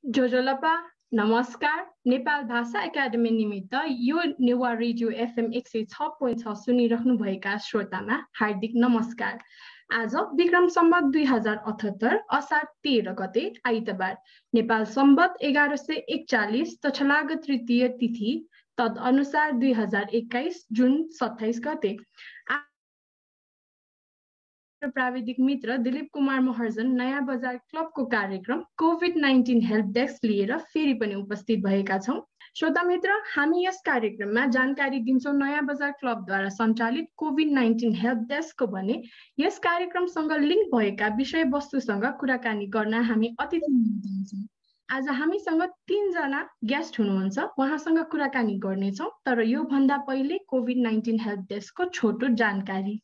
जोजोलपा नमस्कार। नेपाल भाषा एकाडेमी निमित्त यो नेवा रेडियो एफएम 106.6 सुनिरहनुभएका श्रोतामा हार्दिक नमस्कार। आज विक्रम सम्वत 2078 असार 13 गते आइतबार, नेपाल सम्वत 1141 तछलाग तृतीय तिथि तदअनुसार 2021 जुन 27 गते। प्राविधिक मित्र दिलीप कुमार महर्जन नयाँ बजार क्लबको कार्यक्रम कोभिड-19 हेल्प डेस्क लिएर फेरि पनि उपस्थित भएका छौं। श्रोता मित्र, हामी यस कार्यक्रममा जानकारी दिन्छौं नयाँ बजार क्लबद्वारा सञ्चालित कोभिड-19 हेल्प डेस्कको भने यस कार्यक्रमसँग लिङ्क भएका विषयवस्तुसँग कुराकानी गर्न हामी अतिथि हुनुहुन्छ। आज हामीसँग 3 जना गेस्ट हुनुहुन्छ, उहाँसँग कुराकानी गर्नेछौं। तर यो भन्दा पहिले कोभिड-19 हेल्प डेस्कको छोटो जानकारी।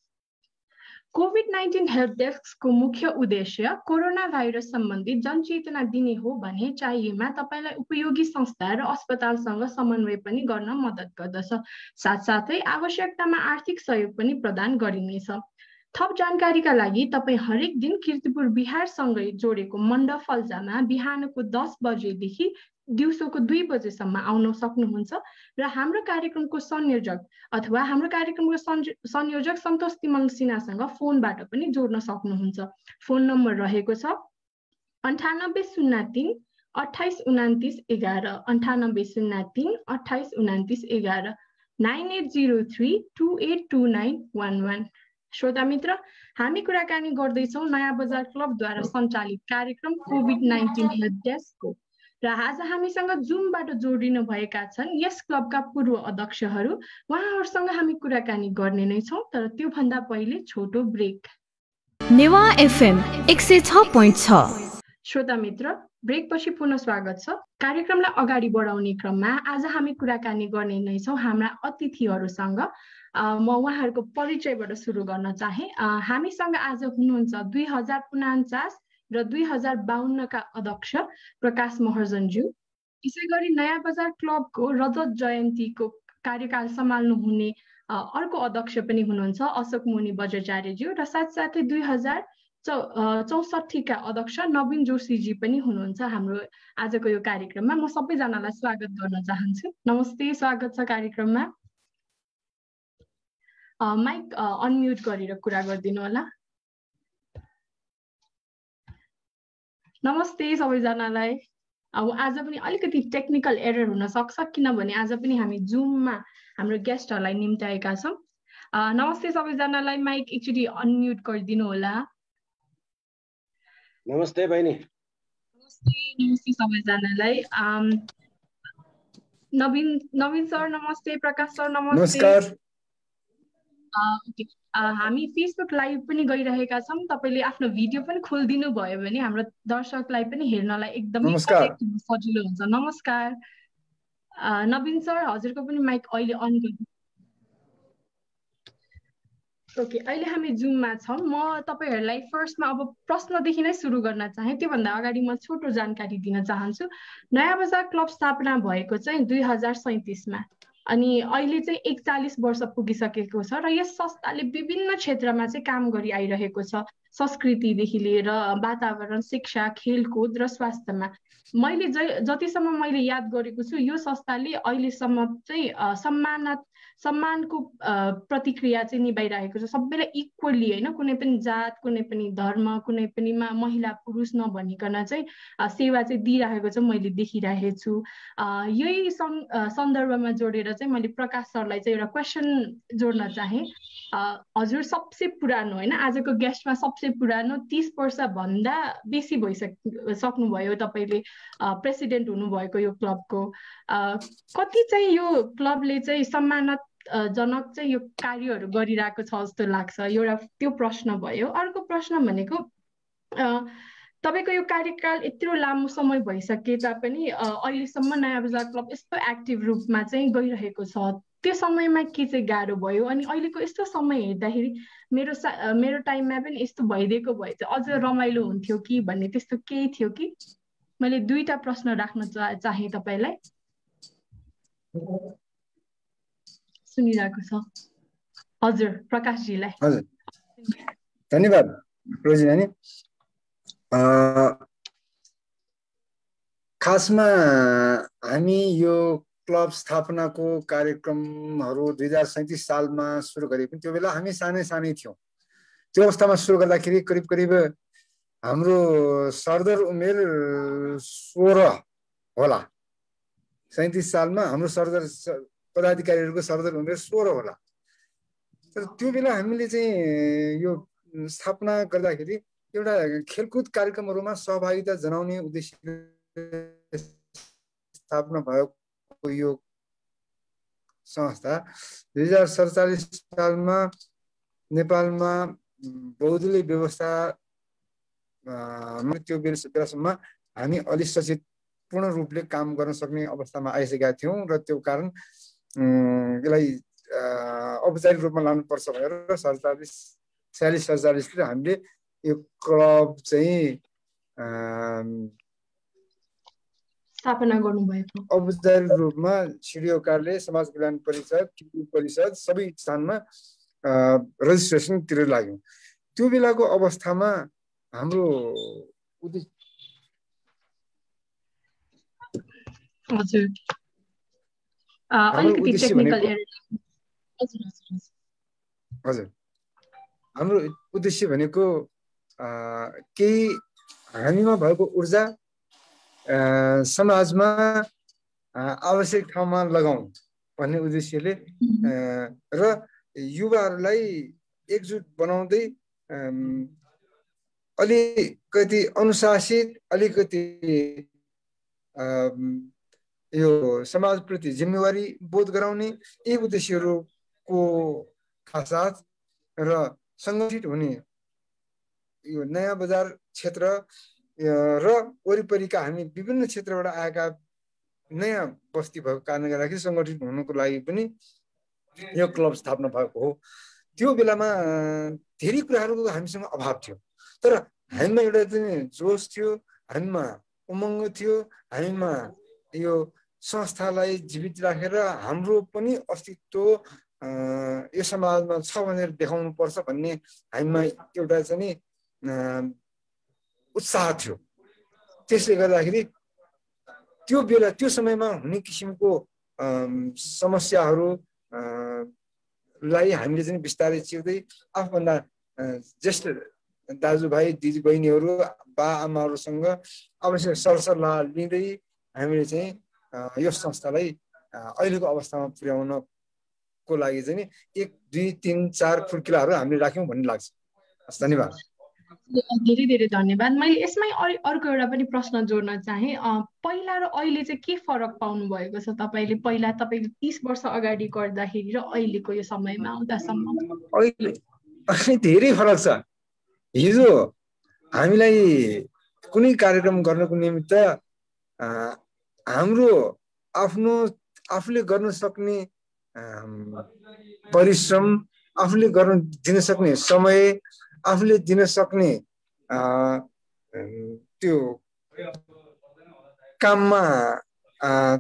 कोभिड-19 हेल्प डेस्कको मुख्य उद्देश्य कोरोना भाइरस सम्बन्धी जनचेतना दिने हो भने चाहिएमा तपाईलाई उपयोगी संस्था र अस्पतालसँग समन्वय पनि गर्न मद्दत गर्दछ। साथसाथै आवश्यकतामा आर्थिक सहयोग पनि प्रदान गरिनेछ। थप जानकारीका लागि तपाई हरेक दिन कीर्तिपुर बिहारसँगै जोडेको मण्डप फल्जामा बिहानको 10 बजेदेखि दिउँसोको 2 बजेसम्म आउन सक्नुहुन्छ र हाम्रो कार्यक्रमको संयोजक अथवा हाम्रो कार्यक्रमको संयोजक सन्तोष तिमल सिन्हासँग फोनबाट पनि जोड्न सक्नुहुन्छ। फोन नम्बर रहेको छ 9803 2829 11 9803 2829 11 9803 282911। श्रोता मित्र, हामी कुराकानी गर्दैछौँ नयाँ बजार क्लबद्वारा सञ्चालित कार्यक्रम कोभिड-19 हेल्प डेस्कको र आज हामीसँग जुमबाट जोडिनु भएका छन् यस क्लबका पूर्व अध्यक्षहरू। उहाँहरूसँग हामी कुराकानी गर्ने नै छौं, तर त्यो भन्दा पहिले छोटो ब्रेक। नेवा एफएम 106.6। श्रोता मित्र, ब्रेक पछि पुनः स्वागत छ। कार्यक्रमलाई अगाडि बढाउने क्रममा आज हामी कुराकानी गर्ने नै छौं हाम्रा अतिथिहरूसँग। म उहाँहरूको परिचयबाट सुरु गर्न चाहे। हामीसँग आज हुनुहुन्छ 2049 र 2052 का अध्यक्ष प्रकाश महर्जनज्यू। यसैगरी नयाँ बजार क्लबको रजत जयन्तीको कार्यकाल सम्हाल्नु हुने अर्को अध्यक्ष पनि हुनुहुन्छ अशोक मुनि बज्राचार्यज्यू र साथसाथै 2064 का अध्यक्ष नवीन जोशीजी पनि हुनुहुन्छ हाम्रो आजको यो कार्यक्रममा। म सबैजनालाई स्वागत गर्न चाहन्छु। नमस्ते, स्वागत छ कार्यक्रममा। माइक अनम्युट गरेर कुरा गरिदिनु होला। नमस्ते सबैजनालाई। अब आज पनि अलिकति टेक्निकल एरर हुन सक्छ किनभने आज पनि हामी जुममा हाम्रो गेस्टहरूलाई निम्त्याएका छौं। नमस्ते सबैजनालाई, माइक एकचोटि अनम्युट गरिदिनु होला। नमस्ते बहिनी। नमस्ते सबैजनालाई। नवीन सर नमस्ते, प्रकाश सर नमस्ते। नमस्कार। हामी फेसबुक लाइभ पनि गइरहेका छौं। तपाईले आफ्नो भिडियो पनि खोलिदिनु भयो भने हाम्रो दर्शकलाई पनि हेर्नलाई एकदमै सजिलो हुन्छ। नमस्कार नवीन सर, हजुरको पनि माइक अहिले अन गर्नु। ओके, अहिले हामी जुममा छौं। म तपाईहरुलाई फर्स्टमा अब प्रश्नदेखि नै सुरु गर्न चाहे। त्यो भन्दा अगाडि म छोटो जानकारी दिन चाहन्छु। नयाँ बजार क्लब स्थापना भएको चाहिँ 2037 मा अनि अहिले चाहिँ 41 वर्ष पुगिसकेको छ र यस संस्थाले विभिन्न क्षेत्रमा चाहिँ काम गरि आइरहेको छ। संस्कृतिदेखि लिएर वातावरण, शिक्षा, खेलकुद र स्वास्थ्यमा। मैले जतिसम्म मैले याद गरेको छु यो संस्थाले अहिलेसम्म चाहिँ सम्मानको प्रतिक्रिया चाहिँ निभाइरहेको छ सबैलाई इक्वली, हैन? कुनै पनि जात, कुनै पनि धर्म, कुनै पनि महिला पुरुष नभनिकन चाहिँ सेवा चाहिँ दिइरहेको छ मैले देखिरहेको छु। यही सन्दर्भमा जोडेर चाहिँ मैले प्रकाश सरलाई चाहिँ एउटा क्वेशन जोड्न चाहे। हजुर सबसे पुरानो, हैन, आजको गेस्टमा सबसे पुरानो 30 वर्ष भन्दा बेसी भइसक्नुभयो तपाईले प्रेसिडेन्ट हुनुभएको यो क्लबको। कति चाहिँ यो क्लबले चाहिँ जनक चाहिँ यो कार्यहरू गरिरहेको छ जस्तो लाग्छ? एउटा त्यो प्रश्न भयो। अर्को प्रश्न भनेको तपाईको यो कार्यकाल यत्रो लामो समय भइसके तापनि अहिलेसम्म नयाँ बजार क्लब यस्तो एक्टिभ रूपमा चाहिँ गइरहेको छ। त्यो समयमा के चाहिँ गाह्रो भयो अनि अहिलेको यस्तो समय हेर्दाखेरि मेरो टाइममा पनि यस्तो भइदिएको भए चाहिँ अझ रमाइलो हुन्थ्यो कि भन्ने त्यस्तो केही थियो कि? मैले दुईटा प्रश्न राख्न चाहे तपाईलाई। सुनिरहेको छ हजुर प्रकाशजीलाई। हजुर धन्यवाद रोजी नानी। खासमा हामी यो क्लब स्थापनाको कार्यक्रमहरू 2037 सालमा सुरु गरे पनि त्यो बेला हामी सानै थियौँ। त्यो अवस्थामा सुरु गर्दाखेरि करिब करिब हाम्रो सरदर उमेर 16 होला। 37 सालमा हाम्रो सरदर पदाधिकारीहरूको सरदर उमेर 16 होला। तर त्यो बेला हामीले चाहिँ यो स्थापना गर्दाखेरि एउटा खेलकुद कार्यक्रमहरूमा सहभागिता जनाउने उद्देश्यले स्थापना भएको यो संस्था 2047 सालमा नेपालमा बहुदलीय व्यवस्था त्यो बेलासम्म हामी अलि सचेत पूर्ण रूपले काम गर्न सक्ने अवस्थामा आइसकेका थियौँ र त्यो कारण यसलाई औपचारिक रूपमा लानुपर्छ भनेर 46 हामीले यो क्लब चाहिँ स्थापना गर्नुभएको। औपचारिक रूपमा सिडिओ कार्यालय, समाज कल्याण परिषद सबै स्थानमा रजिस्ट्रेसनतिर लाग्यौँ। त्यो बेलाको अवस्थामा हाम्रो हजुर अलिकति टेक्निकल एरर। हजुर हाम्रो उद्देश्य भनेको केही हामीमा भएको ऊर्जा समाजमा आवश्यक ठाउँमा लगाउँ भन्ने उद्देश्यले र युवाहरूलाई एकजुट बनाउँदै अलिकति अनुशासित, अलिकति यो समाजप्रति जिम्मेवारी बोध गराउने यी उद्देश्यहरूको साथ र सङ्गठित हुने यो नयाँ बजार क्षेत्र र वरिपरिका हामी विभिन्न क्षेत्रबाट आएका नयाँ बस्ती भएको कारणले गर्दाखेरि सङ्गठित हुनुको लागि पनि यो क्लब स्थापना भएको हो। त्यो बेलामा धेरै कुराहरूको हामीसँग अभाव थियो, तर हामीमा एउटा चाहिँ जोस थियो, हामीमा उमङ्ग थियो, हामीमा यो संस्थालाई जीवित राखेर हाम्रो पनि अस्तित्व यो समाजमा छ भनेर देखाउनु पर्छ भन्ने हामीमा एउटा चाहिँ उत्साह थियो। त्यसले गर्दाखेरि त्यो बेला त्यो समयमा हुने किसिमको समस्याहरूलाई हामीले चाहिँ बिस्तारै चिर्दै आफूभन्दा ज्येष्ठ दाजुभाइ दिदीबहिनीहरू बा आमाहरूसँग आवश्यक सरसल्लाह लिँदै हामीले चाहिँ यो संस्थालाई अहिलेको अवस्थामा पुर्याउनको लागि चाहिँ 1 2 3 4 फुर्किलाहरू हामीले राख्यौँ भन्ने लाग्छ। धन्यवाद। धेरै धेरै धन्यवाद। मैले यसमै अर्को एउटा पनि प्रश्न जोड्न चाहे। पहिला र अहिले चाहिँ के फरक पाउनु भएको छ तपाईँले? पहिला तपाईँले 30 वर्ष अगाडि गर्दाखेरि र अहिलेको यो समयमा आउँदासम्म अहिले धेरै फरक छ। हिजो हामीलाई कुनै कार्यक्रम गर्नको निमित्त हाम्रो आफूले गर्न सक्ने परिश्रम, आफूले दिन सक्ने समय, आफूले दिन सक्ने त्यो काममा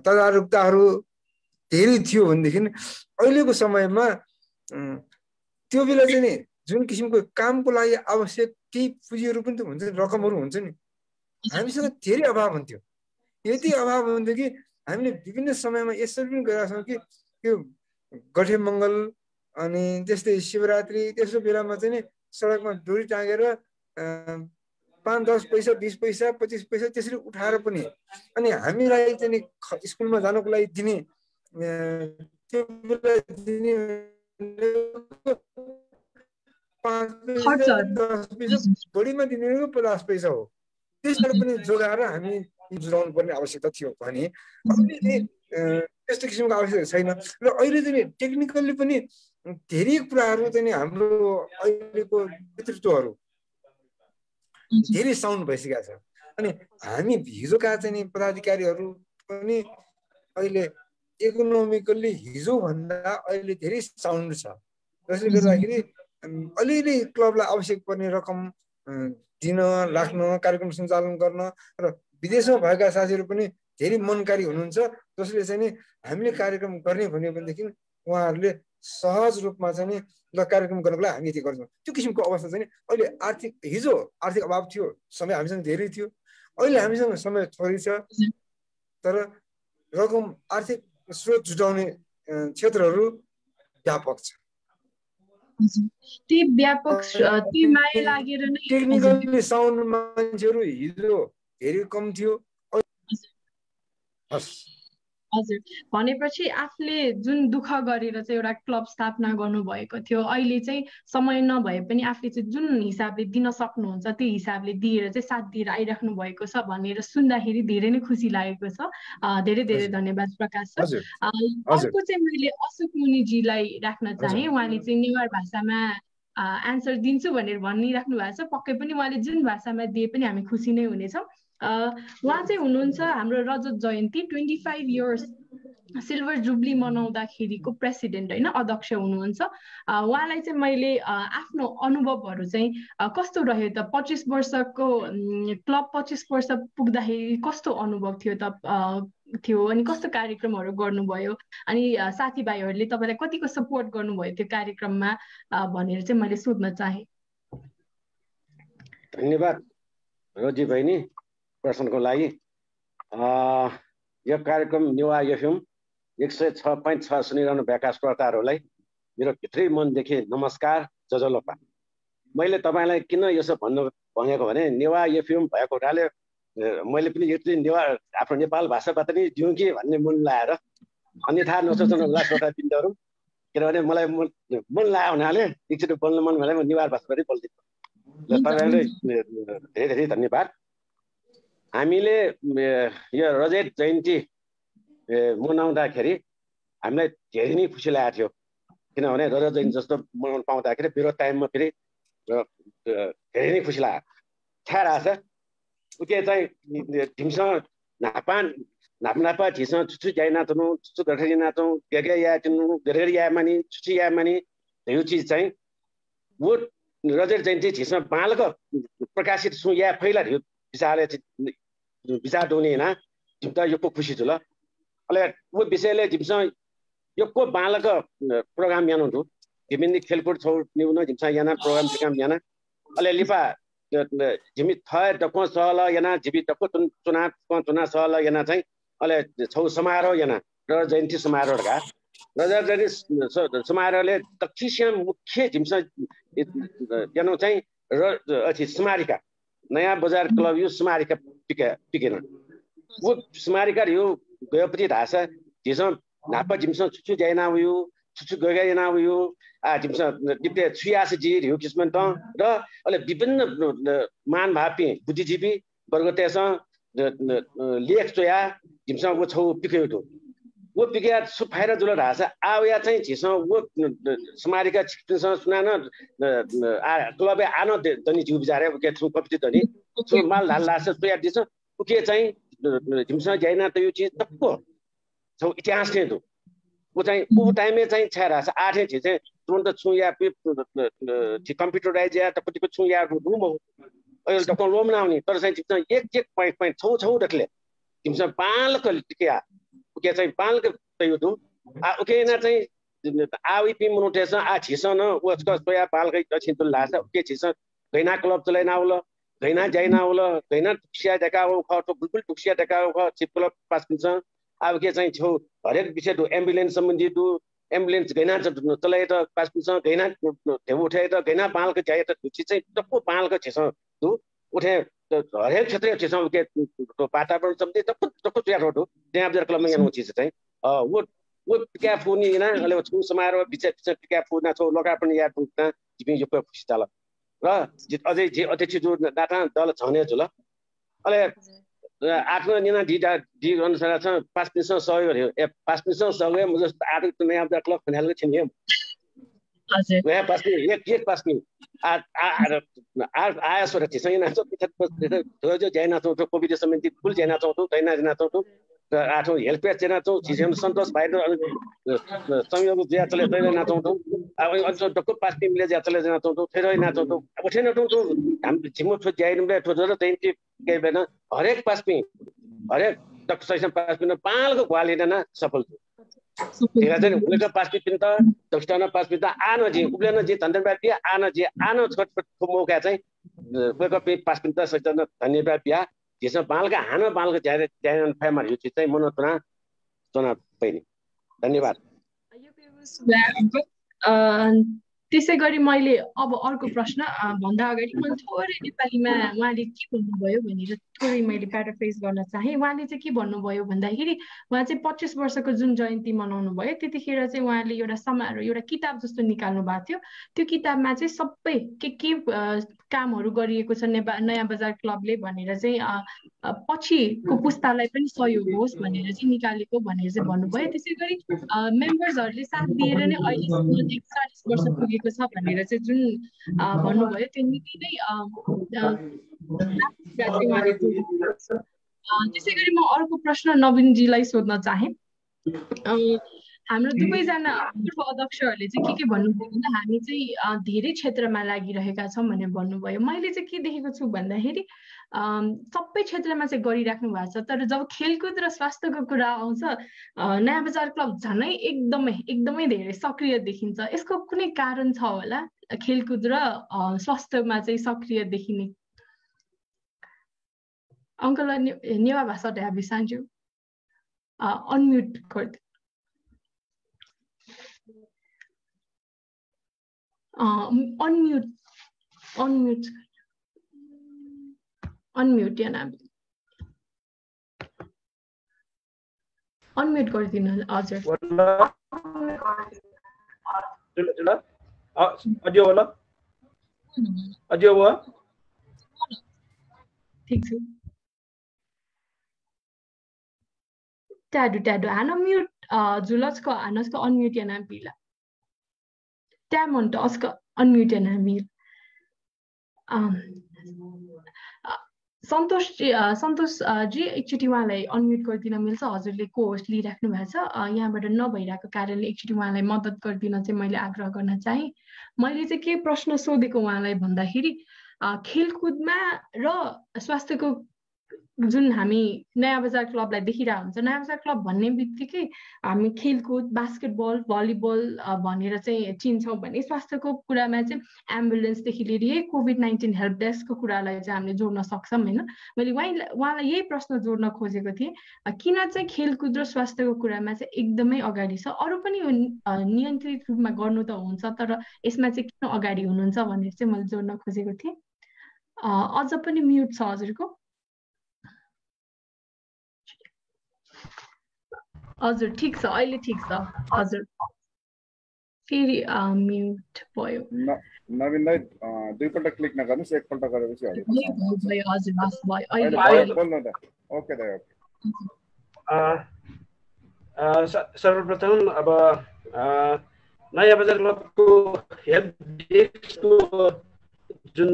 तदारुकताहरू धेरै थियो भनेदेखि अहिलेको समयमा त्यो बेला चाहिँ नि जुन किसिमको कामको लागि आवश्यक केही पुँजीहरू पनि त हुन्छ नि, रकमहरू हुन्छ नि, हामीसँग धेरै अभाव हुन्थ्यो। यति अभाव हुन्थ्यो कि हामीले विभिन्न समयमा यसरी पनि गरेका छौँ कि यो गठे मङ्गल अनि त्यस्तै शिवरात्रि त्यस्तो बेलामा चाहिँ नि सडकमा डोरी टाँगेर 5-10 पैसा 20 पैसा 25 पैसा त्यसरी उठाएर पनि अनि हामीलाई चाहिँ स्कुलमा जानको लागि दिने त्यो बेला दिने 5 पैसा 10 पैसा बढीमा दिने 50 पैसा हो। त्यसबाट पनि जोगाएर हामी जुटाउनु पर्ने आवश्यकता थियो भने अहिले त्यस्तो किसिमको आवश्यकता छैन। र अहिले चाहिँ टेक्निकल्ली पनि धेरै कुराहरू चाहिँ हाम्रो अहिलेको नेतृत्वहरू धेरै साउन्ड भइसकेका छ। अनि हामी हिजोका चाहिँ पदाधिकारीहरू पनि अहिले इकोनोमिकल्ली हिजोभन्दा अहिले धेरै साउन्ड छ। जसले गर्दाखेरि अलिअलि क्लबलाई आवश्यक पर्ने रकम दिन, राख्न, कार्यक्रम सञ्चालन गर्न र विदेशमा भएका साथीहरू पनि धेरै मनकारी हुनुहुन्छ, जसले चाहिँ हामीले कार्यक्रम गर्ने भन्यो भनेदेखि उहाँहरूले सहज रूपमा चाहिँ ल कार्यक्रम गर्नको लागि हामी यति गर्छौँ। त्यो किसिमको अवस्था चाहिँ अहिले हिजो आर्थिक अभाव थियो, समय हामीसँग धेरै थियो, अहिले हामीसँग समय थोरै छ। तर रकम आर्थिक स्रोत जुटाउने क्षेत्रहरू व्यापक छ। ती व्यापक ती माया लागेर नै टेक्निकली साउन्ड मान्छेहरू हिजो धेरै कम थियो। हजुर भनेपछि आफूले जुन दुःख गरेर चाहिँ एउटा क्लब स्थापना गर्नुभएको थियो अहिले चाहिँ समय नभए पनि आफूले चाहिँ जुन हिसाबले दिन सक्नुहुन्छ त्यो हिसाबले दिएर चाहिँ साथ दिएर आइराख्नु भएको छ भनेर सुन्दाखेरि धेरै नै खुसी लागेको छ। धेरै धेरै धन्यवाद प्रकाश सर। अर्को चाहिँ मैले अशोक मुनिजीलाई राख्न चाहे। उहाँले चाहिँ नेवार भाषामा एन्सर दिन्छु भनेर भनिराख्नु भएको छ। पक्कै पनि उहाँले जुन भाषामा दिए पनि हामी खुसी नै हुनेछौँ। उहाँ चाहिँ हुनुहुन्छ हाम्रो रजत जयन्ती 25 इयर्स सिल्भर जुब्ली मनाउँदाखेरिको प्रेसिडेन्ट होइन, अध्यक्ष हुनुहुन्छ। उहाँलाई चाहिँ मैले आफ्नो अनुभवहरू चाहिँ कस्तो रह्यो त 25 वर्षको क्लब 25 वर्ष पुग्दाखेरि कस्तो अनुभव थियो त अनि कस्तो कार्यक्रमहरू गर्नुभयो अनि साथीभाइहरूले तपाईँलाई कतिको सपोर्ट गर्नुभयो त्यो कार्यक्रममा भनेर चाहिँ मैले सोध्न चाहे। धन्यवाद रोजी बहिनी प्रश्नको लागि। यो कार्यक्रम नेवा एफएम 106.6 सुनिरहनु भएका श्रोताहरूलाई मेरो भित्रै मनदेखि नमस्कार जजलोपा। मैले तपाईँलाई किन यसो भन्नु भनेको भने नेवा एफएम भएको हुनाले मैले पनि एकचोटि नेवा आफ्नो नेपाल भाषाबाट नै दिउँ कि भन्ने मन लाएर, अन्यथा नसोच्नु होला श्रोताबिन्दुहरू, किनभने मलाई मन लाग्यो हुनाले एकचोटि बोल्नु मन भने म नेवार भाषाबाटै बोल्दिन्छु। तपाईँलाई धेरै धेरै धन्यवाद। हामीले यो रजत जयन्ती मनाउँदाखेरि हामीलाई धेरै नै खुसी लागेको थियो, किनभने रजत जयन्ती जस्तो मनाउनु पाउँदाखेरि मेरो टाइममा फेरि धेरै नै खुसी लाग्यो। थाहा रहेछ उके चाहिँ ढिमसँग नापा झिसँग छुछु जाइ नाच्नु, छुछु गठरी नाचौँ, गेगे या चिन्नु, गेरेरी या मानी, छुची या मानी, यो चिज चाहिँ वो रजत जयन्ती झिसँग बालक प्रकाशित सु या फैला थियो विचारले विचार डोने ना जिम्ता यो को खुसी जुल अले वो विषयले जिमसँग यो को बालक प्रोग्राम यानु थियो जिमिन खेलकुद छौ निउन जिमसा याना प्रोग्राम याना अले लिपा जिमि थय डको सहल याना जिबि डको चुना सहल याना चाहिँ अले छौ समारोह याना र जयन्ती समारोहका रजत जयन्ती समारोहले दक्षिण मुख्य जिमसा यानो चाहिँ र अछि स्मारिका नयाँ बजार क्लब यो स्मारिका टिकेन वो स्मारिका यो गएपछि ढासा जिसम नापा जिमसँग छुछु जाइना उयो छुछु गएना उयो आ जिमसँग डिप्टे छुयास जी रिउ किस्मन त र अले विभिन्न मान भापी बुद्धिजीवी वर्गतेस लेख चोया जिमसँग वो छौ पिकेयो वो पिके सुफाइरा जुल ढासा आया चाहिँ जिससँग वो स्मारिका छिटसँग सुनान आ क्लबे आनो दनि जिउ बिचारे के थ्रु कपति दनि थ्रु माल लास सोया दिस उके चाहिँ जिमसँग जाइना त यो चीज तक्को छौ इतिहास ने दु वो चाहिँ उ टाइममे चाहिँ छारा आठे छि चाहिँ तुरन्त छु या छि कम्प्युटराइज या तपतिको छु या रुम हो अहिले त लोम नआउने तर चाहिँ जिमसँग एक पॉइंट छौ दखले जिमसँग पालक टिके उके चाहिँ पालक तयो दु आ उके ना चाहिँ आविपि मुनोटेस आ छिसन उसको सोया पालक छिन्तु लासा उके छिसन गैना क्लब चलाइना उल गैना जाइना उल गैना टुक्सिया देखा हो ख बिल्कुल टुक्सिया देखा हो ख चिप क्लब पास पिन्छ अब के चाहिँ छौ हरेक विषय दु एम्बुलेन्स सम्बन्धी दु एम्बुलेन्स गैना चलाइ त पास पिन्छ गैना ढेउ उठे त गैना पालक जाय त छि चाहिँ टक्को पालक छिस दु उठे हरेक क्षेत्र छिस उके वातावरण सम्बन्धी टक्को चुया रोड त्यहाँ बजार क्लबमा यहाँ छिस चाहिँ वो क्या फोन ना अले छु समारोह विचार क्या फोन ना छौ लगा पनि याद पुग्न जिपि यो खुसी तल र अझै जे अध्यक्ष जो डाटा दल छने जुल अले आफ्नो निना डी अनुसार छ 5% सहयोग गर्यो ए 5% सहयोग म जस्तो आदिक नयाँ बजार क्लब खनालको छिने हजुर वहाँ पास्ने एक पास्ने आया सोरे चाहिँ नाचो पिछत जो जाइना छौ तो कोभिड सम्बन्धी फुल जाइना छौ तो जाइना छौ तो आठौं हेल्प पेज जाइना छौ छिसेम सन्तोष भाइ संयोग ज्या चले जाइना छौ तो अब अझ टक्को पास्ने मिले ज्या चले जाइना छौ तो फेरि नाचौ तो अब छैन तो हम छिमो छु जाइनुले ठोजर चाहिँ के बेन हरेक पास्ने हरेक टक्को सैसम पास्ने पालको क्वालिटी न सफल छु तेरा चाहिँ उलेका पास्ने पिन त दक्षिणा पास्ने त आनो जी उब्लेन जी धन्यवाद दिए आनो जी आनो छोटछोट मौका चाहिँ वेक अप पास्ने त सैसन धन्यवाद दिया त्यसमा बालका हाना बालका ज्यान फेमर यो चिज चाहिँ मनोतना चुनाव पनि धन्यवाद। त्यसै गरी मैले अब अर्को प्रश्न भन्दा अगाडि मैले थोरै नेपालीमा उहाँले के भन्नुभयो भनेर थोरै मैले प्याराफ्रेज गर्न चाहेँ। उहाँले चाहिँ के भन्नुभयो भन्दाखेरि उहाँ चाहिँ 25 वर्षको जुन जयन्ती मनाउनु भयो त्यतिखेर चाहिँ उहाँले एउटा समारोह एउटा किताब जस्तो निकाल्नु भएको थियो। त्यो किताबमा चाहिँ सबै के कामहरू गरिएको छ नयाँ बजार क्लबले भनेर चाहिँ पछिको पुस्तालाई पनि सहयोग होस् भनेर चाहिँ निकालेको भनेर चाहिँ भन्नुभयो। त्यसै गरी मेम्बर्सहरूले साथ दिएर नै अहिलेसम्म 41 वर्ष पुगेको छ भनेर चाहिँ जुन भन्नुभयो त्यो निकै नै त्यसै गरी म अर्को प्रश्न नवीनजीलाई सोध्न चाहेँ। हाम्रो दुवैजना पूर्व अध्यक्षहरूले चाहिँ के भन्नुभयो भन्दा हामी चाहिँ धेरै क्षेत्रमा लागिरहेका छौँ भनेर भन्नुभयो। मैले चाहिँ के देखेको छु भन्दाखेरि सबै क्षेत्रमा चाहिँ गरिराख्नु भएको छ, तर जब खेलकुद र स्वास्थ्यको कुरा आउँछ नयाँ बजार क्लब झनै एकदमै धेरै सक्रिय देखिन्छ। यसको कुनै कारण छ होला खेलकुद र स्वास्थ्यमा चाहिँ सक्रिय देखिने? अङ्कललाई नेवा भाषा ढ्याबी सान्छु अनम्युट गरिदिनु। अनम्युट या नाम अनम्युट गरिदिनु हजुर। ठिक छ। ट्याडु हानो म्युट जुलचको हानसको अनम्युट या नाम पिला ट्यामन्ट अस्क अनम्युट या नाम मिल सन्तोष जी एकचोटि उहाँलाई अनम्युट गरिदिन मिल्छ? हजुरले को होस्ट लिइराख्नु भएको छ, यहाँबाट नभइरहेको कारणले एकचोटि उहाँलाई मद्दत गरिदिन चाहिँ मैले आग्रह गर्न चाहेँ। मैले चाहिँ के प्रश्न सोधेको उहाँलाई भन्दाखेरि खेलकुदमा र स्वास्थ्यको जुन हामी नयाँ बजार क्लबलाई देखिरहेको हुन्छ, नयाँ बजार क्लब भन्ने बित्तिकै हामी खेलकुद बास्केटबल भलिबल भनेर चाहिँ चिन्छौँ भने स्वास्थ्यको कुरामा चाहिँ एम्बुलेन्सदेखि लिएर कोभिड-19 हेल्प डेस्कको कुरालाई चाहिँ हामीले जोड्न सक्छौँ होइन। मैले उहाँलाई यही प्रश्न जोड्न खोजेको थिएँ, किन चाहिँ खेलकुद र स्वास्थ्यको कुरामा चाहिँ एकदमै अगाडि छ? अरू पनि नियन्त्रित रूपमा गर्नु त हुन्छ, तर यसमा चाहिँ किन अगाडि हुनुहुन्छ भनेर चाहिँ मैले जोड्न खोजेको थिएँ। अझ पनि म्युट छ हजुरको? हजुर ठिक छ, अहिले ठिक छ हजुर। फेरि म्युट भयो। नवीन दाइ दुईपल्ट क्लिक नगर्नुस्, एकपल्ट गरेपछि हजुर हस् भयो अहिले बोल्नु त। ओके दाइ ओके। सर्वप्रथम अब नयाँ बजार क्लबको हेल्प डेस्कको जुन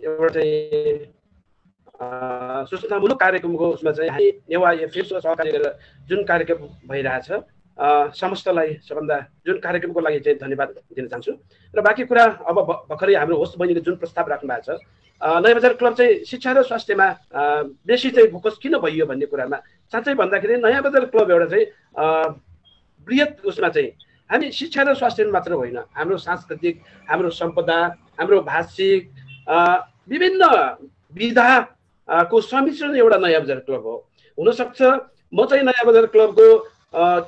एउटा चाहिँ सूचनामूलक कार्यक्रमको उसमा चाहिँ हामी नेवा एफएमसँग सहकारी गरेर जुन कार्यक्रम भइरहेछ समस्तलाई सबभन्दा जुन कार्यक्रमको लागि चाहिँ धन्यवाद दिन चाहन्छु। र बाँकी कुरा अब भर्खरै हाम्रो होस्ट बहिनीले जुन प्रस्ताव राख्नु भएको छ नयाँ बजार क्लब चाहिँ शिक्षा र स्वास्थ्यमा बेसी चाहिँ फोकस किन भइयो भन्ने कुरामा साँच्चै भन्दाखेरि नयाँ बजार क्लब एउटा चाहिँ बृहत उसमा चाहिँ हामी शिक्षा र स्वास्थ्य मात्र होइन, हाम्रो सांस्कृतिक, हाम्रो सम्पदा, हाम्रो भाषिक विभिन्न विधा को सम्मिश्रण एउटा नयाँ बजार क्लब हो। हुनसक्छ म चाहिँ नयाँ बजार क्लबको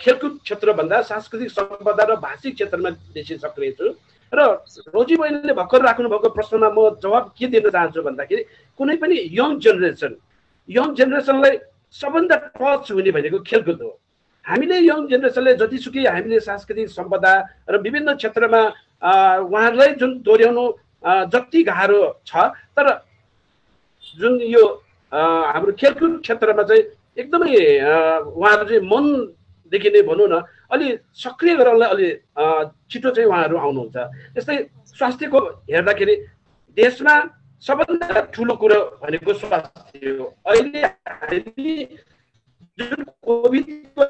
खेलकुद क्षेत्रभन्दा सांस्कृतिक सम्पदा र भाषिक क्षेत्रमा बेसी सक्रिय छु। र रोजी बहिनीले भर्खर राख्नु भएको प्रश्नमा म जवाब के दिन चाहन्छु भन्दाखेरि कुनै पनि यङ जेनेरेसनलाई सबभन्दा टच हुने भनेको खेलकुद हो। हामीले यङ जेनेरेसनले जतिसुकै हामीले सांस्कृतिक सम्पदा र विभिन्न क्षेत्रमा उहाँहरूलाई जुन दोहोऱ्याउनु जति गाह्रो छ, तर जुन यो हाम्रो खेलकुद क्षेत्रमा चाहिँ एकदमै उहाँहरू चाहिँ मनदेखि नै भनौँ न अलि सक्रिय गराउनलाई अलि छिटो चाहिँ उहाँहरू आउनुहुन्छ। यस्तै स्वास्थ्यको हेर्दाखेरि देशमा सबभन्दा ठुलो कुरो भनेको स्वास्थ्य हो। अहिले हामी जुन कोभिडको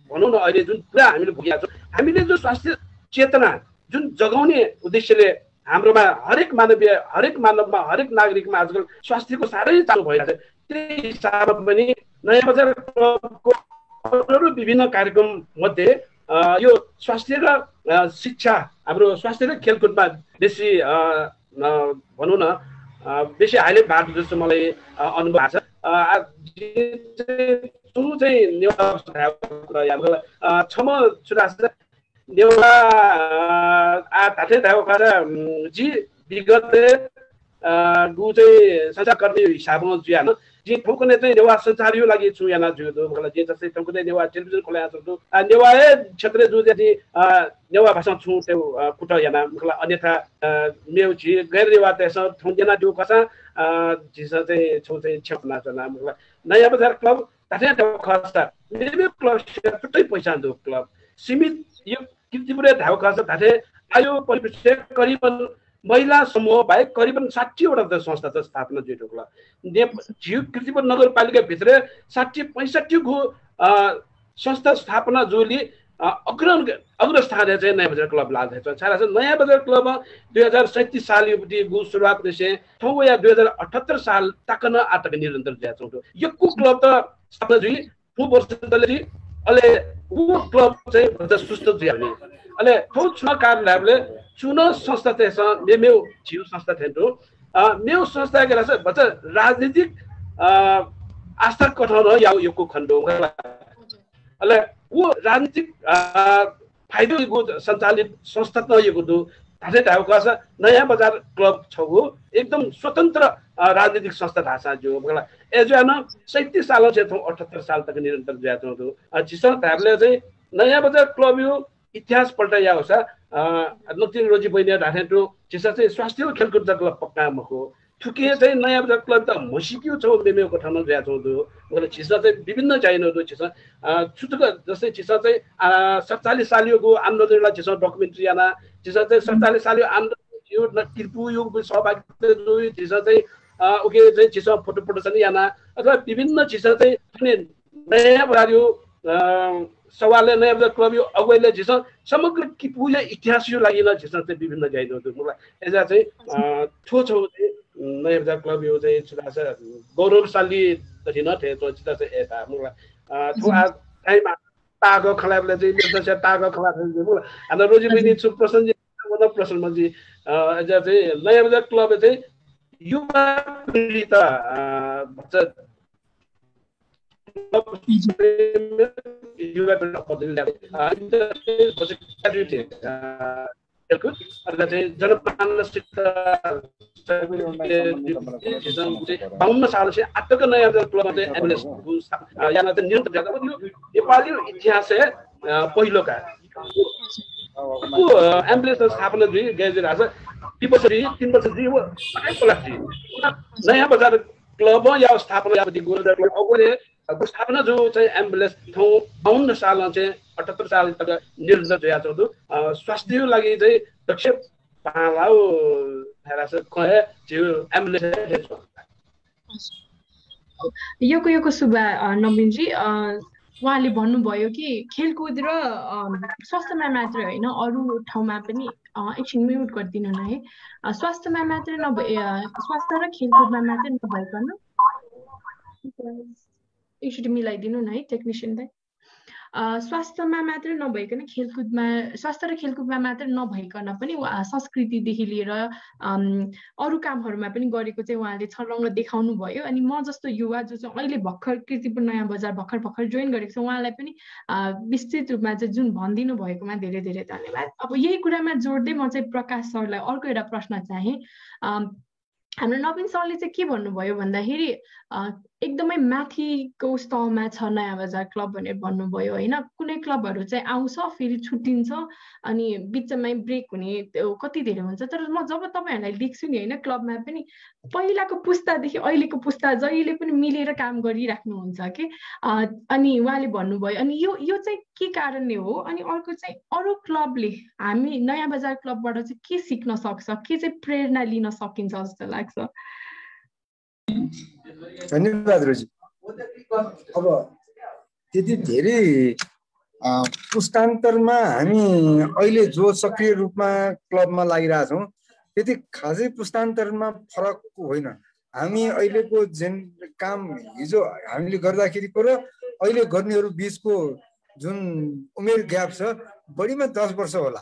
भनौँ न अहिले जुन पुरा हामीले भोगिरहेका छौँ, हामीले जो स्वास्थ्य चेतना जुन जगाउने उद्देश्यले हाम्रोमा हरेक मानवमा हरेक नागरिकमा आजकल स्वास्थ्यको साह्रै चालु भइरहेको छ। त्यही हिसाबमा पनि नयाँ बजार क्लबको अरू विभिन्न कार्यक्रम मध्ये यो स्वास्थ्य र शिक्षा हाम्रो स्वास्थ्य र खेलकुदमा बेसी भनौँ न बेसी हाइलाइट भएको जस्तो मलाई अनुभव भएको छ। सुरु चाहिँ नेवा छम छुरास नेवा ताठे धाउ खारा जी विगत गु चाहिँ संचारकर्मी हिसाबमा जुयान जे ठोकने चाहिँ नेवा संचारियो लागि जुयाना जुदो मलाई जे जस्तै ठोकने नेवा टेलिभिजन खोला जस्तो नेवा क्षेत्र जु जति नेवा भाषा छु त्यो कुट याना मलाई अन्यथा मेउ जी गैर नेवा त्यसो ठोंजना जो कसा जिस चाहिँ छु चाहिँ छपना जना मलाई नयाँ बजार क्लब ताठे धाउ खस्ता मेरो क्लब छुट्टै पैसा दो क्लब सीमित यो किर्तिपुरे धाउ खस्ता ताठे आयो परिप्रेक्ष्य करिबन महिला समूह बाहेक करिबन 60 वटा संस्था छ स्थापना जुटोला झिउ किर्तिपुर नगरपालिका भित्र 60-65 गो संस्था स्थापना जोली अग्र स्थान चाहिँ नयाँ बजार क्लब लाग्दैछ। छारा चाहिँ नयाँ बजार क्लब 2037 साल योपट्टि गु सुरुवात नसे ठौ या 2078 साल ताकन आटक निरन्तर जाछौ यो क्लब त स्थापना जुली फु वर्ष तले अले उ क्लब चाहिँ भन्छ सुस्त जुयाउने अले ठौ चुनाव कार्यालयले चुनाव संस्था त्यसो मेउ झिउ संस्था थेन्टो मेउ संस्था के रस भन्छ राजनीतिक आस्था कठन या योको खण्डो अले वो राजनीतिक फाइदाको सञ्चालित संस्था न यो दु थाहा थाहा कस नयाँ बजार क्लब छ हो एकदम स्वतन्त्र राजनीतिक संस्था थाहा जो मलाई एजन 37 साल से 78 साल तक निरन्तर जातो दु जिसन थाले चाहिँ नयाँ बजार क्लब यो इतिहास पल्टाया होसा नतिन रोजी बहिनी राखेटो जिसा चाहिँ स्वास्थ्य खेलकुद क्लब पक्का मको ठुके चाहिँ नयाँ बजार क्लब त मसिक्यो छ मेमेको ठाउँमा जातो दु मलाई चिसा चाहिँ विभिन्न चाहिनो दु चिसा छुटक जस्तै चिसा चाहिँ 47 सालियोको आन्दोलनलाई चिसा डकुमेन्ट्री आना चिसा चाहिँ 47 सालियो आन्दोलन यो किर्पु यो सहभागिता जो चिसा चाहिँ ओके चाहिँ चिसा फोटो प्रदर्शन याना अथवा विभिन्न चिसा चाहिँ नयाँ बजार यो सवालले नयाँ बजार क्लब यो अगुवाईले चिसा समग्र किर्पु या इतिहास यो लागि चिसा चाहिँ विभिन्न चाहिनो दु मलाई एजा चाहिँ छो छौ नयाँ बजार क्लब यो चाहिँ छुरा छ गौरवशाली तथि न थे तो चिता चाहिँ एता मलाई थो आ टाइम तागो खलाबले चाहिँ मेरो चाहिँ तागो खला थियो मलाई हाम्रो रोजी बहिनी छु प्रसन्न जी मन प्रसन्न जी एजा चाहिँ नयाँ बजार क्लब चाहिँ युवा पिढी त भन्छ युवा पिढी खेलकुद अथवा चाहिँ जनमानसिक 52 साल से आजतक नयाँ बजार क्लब चाहिँ एम्बुलेन्स याना चाहिँ निरन्तर जाँदा नेपाली इतिहास है पहिलो का एम्बुलेन्स स्थापना दुई गएर आज 2 वर्ष 3 वर्ष जी वो नयाँ बजार क्लब या स्थापना यापति गोलदार क्लब अगुले स्थापना जो चाहिँ एम्बुलेन्स ठाउँ 52 साल चाहिँ 78 साल तक निरन्तर जाँदा दु स्वास्थ्य लागि चाहिँ दक्ष पालाउ हेरास कहे जो एम्बुलेन्स यो सुबा नवीन जी उहाँले भन्नुभयो कि खेलकुद र स्वास्थ्यमा मात्र हैन अरु ठाउँमा पनि एकछिन म्युट गर्दिनु न है स्वास्थ्यमा मात्र नभए स्वास्थ्य र खेलकुदमा मात्र नभइकन एकचोटि मिलाइदिनु न है टेक्निशियनले स्वास्थ्यमा मात्र नभइकन खेलकुदमा स्वास्थ्य र खेलकुदमा मात्र नभइकन पनि संस्कृतिदेखि लिएर अरु कामहरुमा पनि गरेको चाहिँ उहाँले छर्लङ्ग देखाउनु भयो अनि म जस्तो युवा जो चाहिँ अहिले भर्खर किर्तिपुर नयाँ बजार भर्खर जोइन गरेको छ उहाँलाई पनि विस्तृत रूपमा चाहिँ जुन भनिदिनु भएकोमा धेरै धेरै धन्यवाद। अब यही कुरामा जोड्दै म चाहिँ प्रकाश सरलाई अर्को एउटा प्रश्न चाहे हाम्रो नवीन सरले चाहिँ के भन्नुभयो भन्दाखेरि एकदमै माथिको स्तरमा छ नयाँ बजार क्लब भनेर भन्नुभयो हैन कुनै क्लबहरु चाहिँ आउँछ फेरि छुट्टिन्छ अनि बिचमै ब्रेक हुने कति धेरै हुन्छ तर म जब तपाईहरुलाई देख्छु नि हैन क्लबमा पनि पहिलाको पुस्तादेखि अहिलेको पुस्ता जहिले पनि मिलेर काम गरिराख्नु हुन्छ के अनि उहाँले भन्नुभयो अनि यो चाहिँ के कारणले हो अनि अर्को चाहिँ अरु क्लबले हामी नयाँ बजार क्लबबाट चाहिँ के सिक्न सक्छ के चाहिँ प्रेरणा लिन सकिन्छ जस्तो लाग्छ। धन्यवाद रोजी। अब त्यति धेरै पुस्तान्तरमा हामी अहिले जो सक्रिय रूपमा क्लबमा लागिरहेका छौँ त्यति खासै पुस्तान्तरमा फरक होइन। हामी अहिलेको जुन काम हिजो हामीले गर्दाखेरिको र अहिले गर्नेहरू बीचको जुन उमेर ग्याप छ बढीमा 10 वर्ष होला।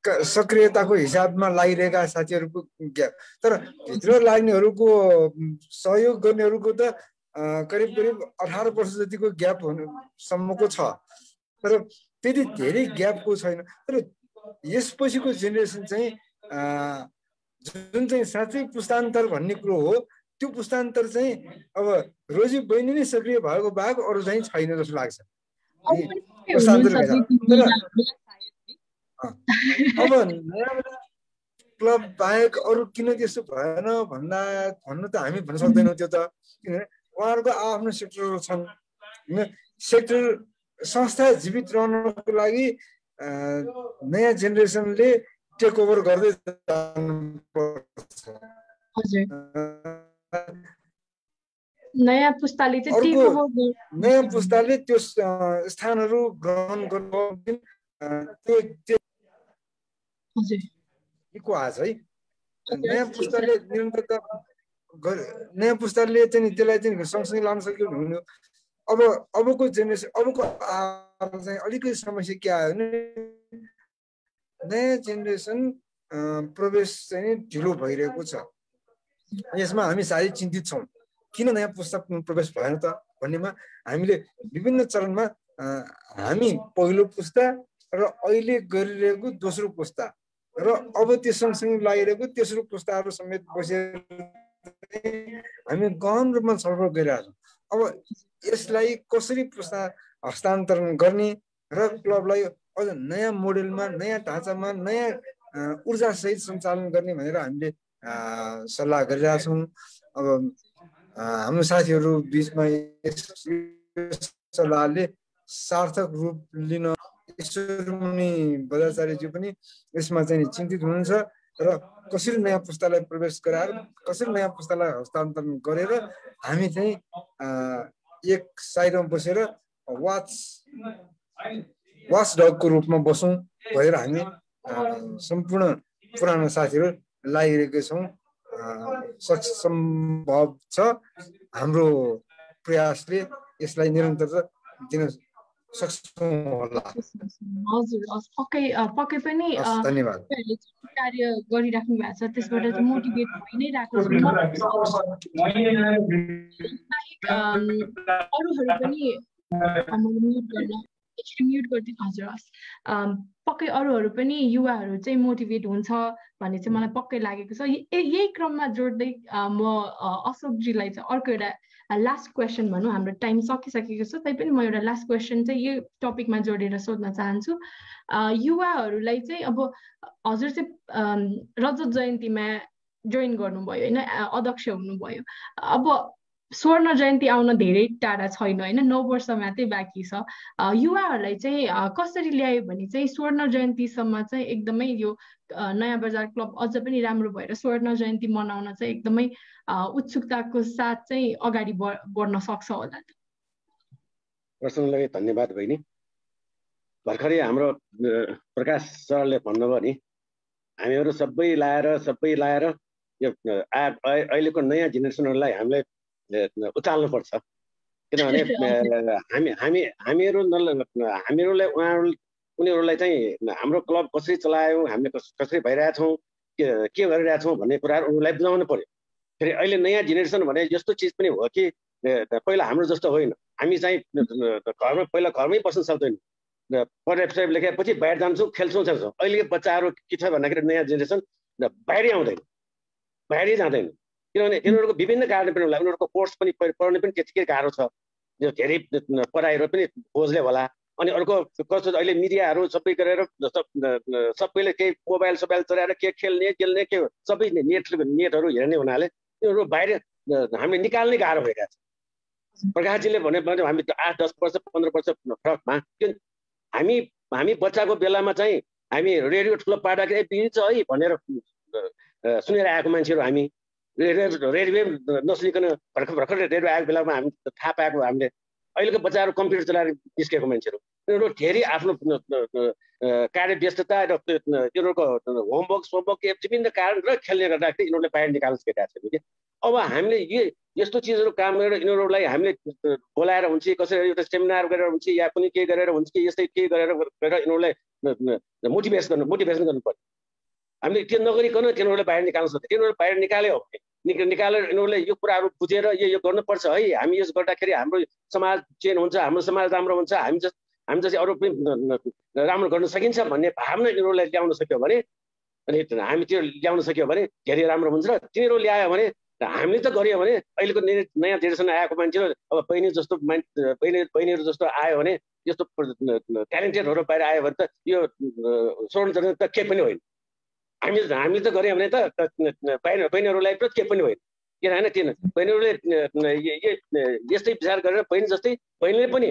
सक्रियताको हिसाबमा लागिरहेका साथीहरूको ग्याप, तर भित्र लाग्नेहरूको सहयोग गर्नेहरूको त करिब करिब 18 वर्ष जतिको ग्याप हुनुसम्मको छ, तर त्यति धेरै ग्यापको छैन। तर यसपछिको जेनेरेसन चाहिँ जुन चाहिँ साँच्चै पुस्तान्तर भन्ने कुरो हो, त्यो पुस्तान्तर चाहिँ अब रोजी बहिनी नै सक्रिय भएको बाहेक अरू चाहिँ छैन जस्तो लाग्छ। अब नयाँ क्लब बाहेक अरू किन त्यस्तो भएन भन्नु त हामी भन्न सक्दैनौँ। त्यो त किनभने उहाँहरूको आफ्नो सेक्टरहरू छन् होइन। सेक्टर संस्था जीवित रहनको लागि नयाँ जेनेरेसनले टेक ओभर गर्दै जानुपर्छ। नयाँ पुस्ताले त्यो स्थानहरू ग्रहण गर्नु को आज है। नयाँ पुस्ताले निरन्तरता नयाँ पुस्ताले चाहिँ त्यसलाई चाहिँ सँगसँगै लान सक्यो भने अबको जेनेरेसन अबको चाहिँ अलिकति समस्या के आयो भने नयाँ जेनेरेसन प्रवेश चाहिँ ढिलो भइरहेको छ। यसमा हामी साह्रै चिन्तित छौँ। किन नयाँ पुस्ता प्रवेश भएन त भन्नेमा हामीले विभिन्न चरणमा हामी पहिलो पुस्ता र अहिले गरिरहेको दोस्रो पुस्ता र अब त्यो सँगसँगै लागिरहेको तेस्रो पुस्ताहरू समेत बसेर हामी गहन रूपमा छलफल गरिरहेका छौँ। अब यसलाई कसरी पुस्ता हस्तान्तरण गर्ने र क्लबलाई अझ नयाँ मोडेलमा, नयाँ ढाँचामा, नयाँ ऊर्जासहित सञ्चालन गर्ने भनेर हामीले सल्लाह गरिरहेका छौँ। अब हाम्रो साथीहरू बिचमा सल्लाहले सार्थक रूप लिन ईश्वरमुनि बजाचार्यज्यू पनि यसमा चाहिँ चिन्तित हुनुहुन्छ र कसरी नयाँ पुस्तालाई प्रवेश गराएर कसरी नयाँ पुस्तालाई हस्तान्तरण गरेर हामी चाहिँ एक साइडमा बसेर वाचडगको रूपमा बसौँ भनेर हामी सम्पूर्ण पुरानो साथीहरू लागिरहेका छौँ। सम्भव छ हाम्रो प्रयासले यसलाई निरन्तरता दिन सक्छौँ होला। हजुर पक्कै पनि धन्यवाद। कार्य गरिराख्नु भएको छ, त्यसबाट चाहिँ मोटिभेट भइ नै रहेको छु। अरूहरू पनि म्युट गरिदिनु। हजुर हस्, पक्कै अरूहरू पनि युवाहरू चाहिँ मोटिभेट हुन्छ भन्ने चाहिँ मलाई पक्कै लागेको छ। यही क्रममा जोड्दै म अशोकजीलाई चाहिँ अर्को एउटा लास्ट क्वेसन भनौँ, हाम्रो टाइम सकिसकेको छ, तैपनि म एउटा लास्ट क्वेसन चाहिँ यो टपिकमा जोडेर सोध्न चाहन्छु। युवाहरूलाई चाहिँ अब हजुर चाहिँ रजत जयन्तीमा जोइन गर्नुभयो होइन, अध्यक्ष हुनुभयो। अब स्वर्ण जयन्ती आउन धेरै टाढा छैन होइन, 9 वर्ष मात्रै बाँकी छ। युवाहरूलाई चाहिँ कसरी ल्यायो भने चाहिँ स्वर्ण जयन्तीसम्म चाहिँ एकदमै यो नयाँ बजार क्लब अझ पनि राम्रो भएर स्वर्ण जयन्ती मनाउन चाहिँ एकदमै उत्सुकताको साथ चाहिँ अगाडि बढ्न सक्छ होला। प्रश्नलाई धन्यवाद बहिनी। भर्खरै हाम्रो प्रकाश सरले भन्नुभयो नि, हामीहरू सबै लाएर यो अहिलेको नयाँ जेनेरेसनहरूलाई हामीले उचाल्नु पर्छ। किनभने हामीहरूलाई उनीहरूलाई चाहिँ हाम्रो क्लब कसरी चलायौँ, हामीले कसरी भइरहेछौँ, के गरिरहेछौँ भन्ने कुराहरू उनीहरूलाई बुझाउनु पर्यो। फेरि अहिले नयाँ जेनेरेसन भने यस्तो चिज पनि हो कि पहिला हाम्रो जस्तो होइन। हामी चाहिँ पहिला घरमै बस्न सक्दैनौँ, पढाइ लेखेपछि बाहिर जान्छौँ, खेल्छौँ। अहिलेको बच्चाहरू के छ भन्दाखेरि नयाँ जेनेरेसन बाहिरै आउँदैन, बाहिरै जाँदैन। किनभने यिनीहरूको विभिन्न कारण पनि होला, उनीहरूको कोर्स पनि पढ्ने पनि त्यतिकै गाह्रो छ, यो धेरै पढाइहरू पनि बोझले होला। अनि अर्को कस्तो अहिले मिडियाहरू सबै गरेर सबैले केही मोबाइल चलाएर के खेल्ने के सबै नेटहरू हेर्ने हुनाले यिनीहरू बाहिर हामीले निकाल्नै गाह्रो भइरहेको छ। प्रकाशजीले भने हामी 8-10 वर्ष 15 वर्ष फरकमा हामी बच्चाको बेलामा चाहिँ हामी रेडियो ठुलो पार्दाखेरि बिर्छ है भनेर सुनेर आएको मान्छेहरू, हामी रेडियो नसुनिकन भर्खर रेडियो आएको बेलामा हामी थाहा पाएको। हामीले अहिलेको बच्चाहरू कम्प्युटर चलाएर निस्केको मान्छेहरू, यिनीहरू धेरै आफ्नो कार्य व्यस्तता र यिनीहरूको होमवर्क विभिन्न कारण र खेल्ने गर्दाखेरि यिनीहरूले बाहिर निकाल्न सकिरहेको छैन कि। अब हामीले यस्तो चिजहरू काम गरेर यिनीहरूलाई हामीले बोलाएर हुन्छ कसरी एउटा सेमिनार गरेर हुन्छ या पनि केही गरेर हुन्छ कि यस्तै केही गरेर यिनीहरूलाई मोटिभेसन गर्नु पर्छ। हामीले त्यो नगरिकन तिनीहरूलाई बाहिर निकाल्न सक्छ। तिनीहरू बाहिर निकाल्यो निकालेर यिनीहरूले यो कुराहरू बुझेर यो गर्नुपर्छ है, हामी यस गर्दाखेरि हाम्रो समाज चेन्ज हुन्छ, हाम्रो समाज राम्रो हुन्छ, हामी जस्तै अरू पनि राम्रो गर्न सकिन्छ भन्ने भावना यिनीहरूलाई ल्याउन सक्यो भने अनि हामी त्यो ल्याउन सक्यो भने धेरै राम्रो हुन्छ। र तिनीहरू ल्यायो भने हामीले त गऱ्यो भने अहिलेको नयाँ जेनेरेसन आएको मान्छेहरू अब बहिनीहरू जस्तो आयो भने यस्तो ट्यालेन्टेडहरू बाहिर आयो भने त यो स्वर्ण त केही पनि होइन। हामीले त गऱ्यौँ भने त बहिनीहरूलाई त केही पनि होइन। किन होइन किन बहिनीहरूले यस्तै विचार गरेर बहिनीले पनि